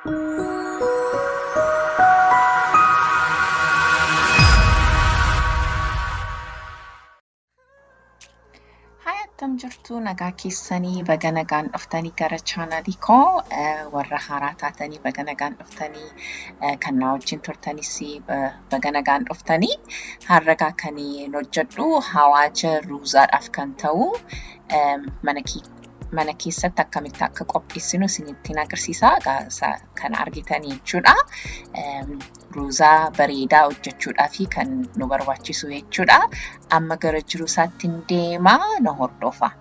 Hi, akkam jirtu? Nagaa keessanii? Baga nagaan dhuftanii gara chaanaalii koo. Warra haaraa taatanii baga nagaan dhuftanii, kan na wajjin turtanis baga nagaan dhuftanii. Har'a kan hojjedhu hawaaja ruuzaadhaaf kan ta'u mana keessatti akkamitti akka qopheessinu isinittiin agarsiisa. Kan argitanii jechuudha. Ruuzaa bareedaa hojjechuudhaaf kan nu barbaachisu jechuudha. Amma gara jiru isaatti deemaa, na hordofa.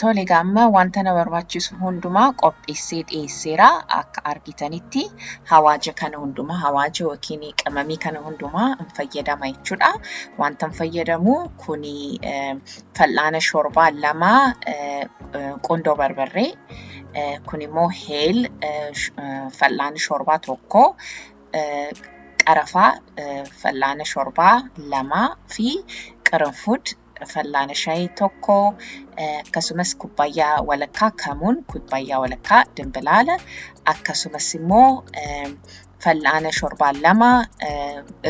Tole egaa, amma wanta na barbaachisu hundumaa qopheessee dhiyeesseera. Akka argitanitti hawaaja kana hundumaa, hawaaja yookiin qimamii kana hundumaa hin fayyadama jechuudha. Wanta hin fayyadamu kuni fal'aana shorbaa 2 qundoo barbarree, kun immoo heel fal'aana shorbaa 1, qarafaa fal'aana shorbaa 2 fi qirnfud fal'aana shaayii 1, akkasumas kubbaayyaa walakkaa kamuun, kubbaayyaa walakkaa dimbilaala, akkasumas immoo fal'aana shorbaa 2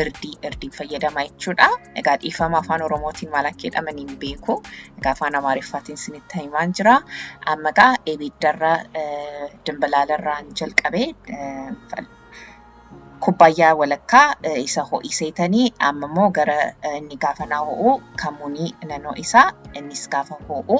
irdii, irdiin fayyadama jechuudha. Egaa dhiifama, afaan Oromootiin maal akka jedhaman hin beeku. Egaa afaan Amaariffaatiin isinitti himaan jira. Amma egaa ibiddarra dimbilaalarraan jalqabee kubbaayyaa walakkaa isa ho'iseetanii, amma immoo gara inni gaafa naa ho'u kamuunii nan ho'isa. Innis gaafa ho'u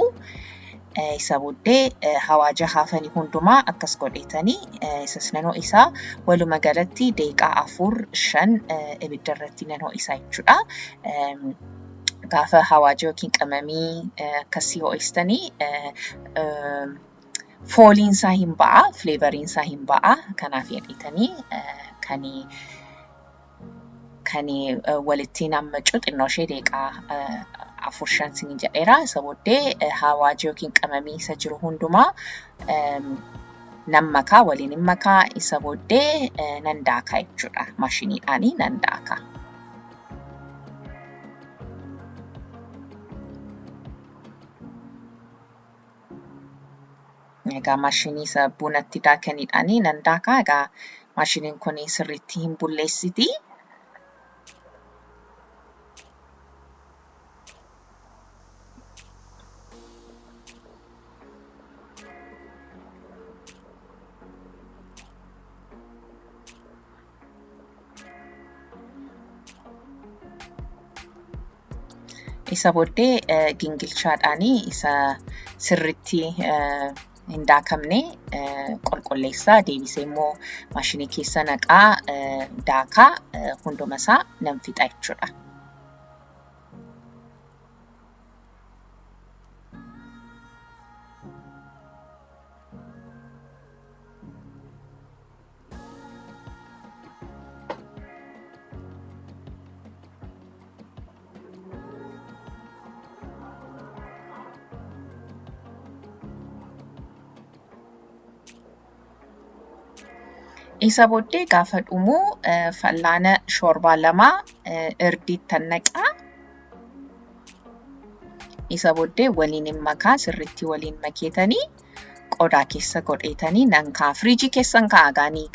isa booddee hawaaja hafanii hundumaa akkas godheetanii isas nan ho'isa. Waluma galatti daqiiqaa 4, 5 ibidda irratti nan ho'isa jechuudha. Gaafa hawaaja yookiin qimamii akkasii ho'istanii fooliin isaa hin ba'a, flavoriin isaa hin ba'a. Kanaaf jedheetanii kan walitti nammacu xinnoo ishee daqiiqaa 4, 5 siin jedheera. Isa booddee hawaaja yookiin qimamii isa jiru hundumaa nan makaa, waliin hin makaa. Isa booddee nan daakaa jechuudha. Maashiniidhaanii nan daakaa. Egaa maashinii isa bunatti daakaniidhaanii nan daakaa. Egaa maashiniin kun sirriitti hin bulleessiti. Isa booddee gingilchaadhaanii isa sirriitti hin daakamne qulqulleessaa, deebisee immoo maashinii keessa naqaa, daakaa, hunduma isaa nan fixa jechuudha. Isa booddee gaafa dhumu fal'aana shorbaa 2 irdiittan naqaa. Isa booddee waliin hin makaa, sirriitti waliin makeetanii qodaa keessa godheetanii nan kaa'a. Firiijii keessan kaa'a gaanii.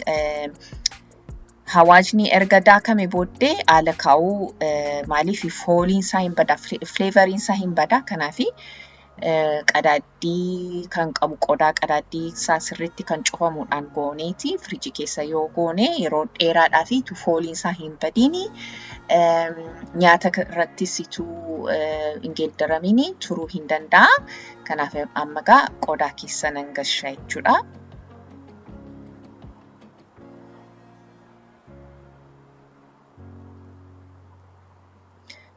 Hawaajni erga daakame booddee haala kaa'uu maaliif fooliin isaa hin bada, flavoriin isaa hin bada. Kanaaf qadaaddii kan qabu, qodaa qadaaddii isaa sirriitti kan cufamuudhaan gooneeti firiijii keessa yoo goone yeroo dheeraadhaaf itu fooliin isaa hin badiini, nyaata irrattis ituu hin geeddaramini turuu hin danda'a. Kanaaf amma egaa qodaa keessa nan gasha jechuudha.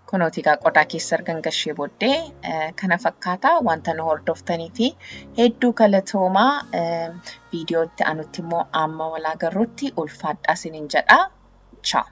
Kunooti egaa qodaa keessa ergan gashee booddee kana fakkaata. Wanta nu hordoftanii fi hedduu galatoomaa. Viidiyootti anutti immoo amma wal agarrutti ulfaadhaa isiniin jedha. Ciao.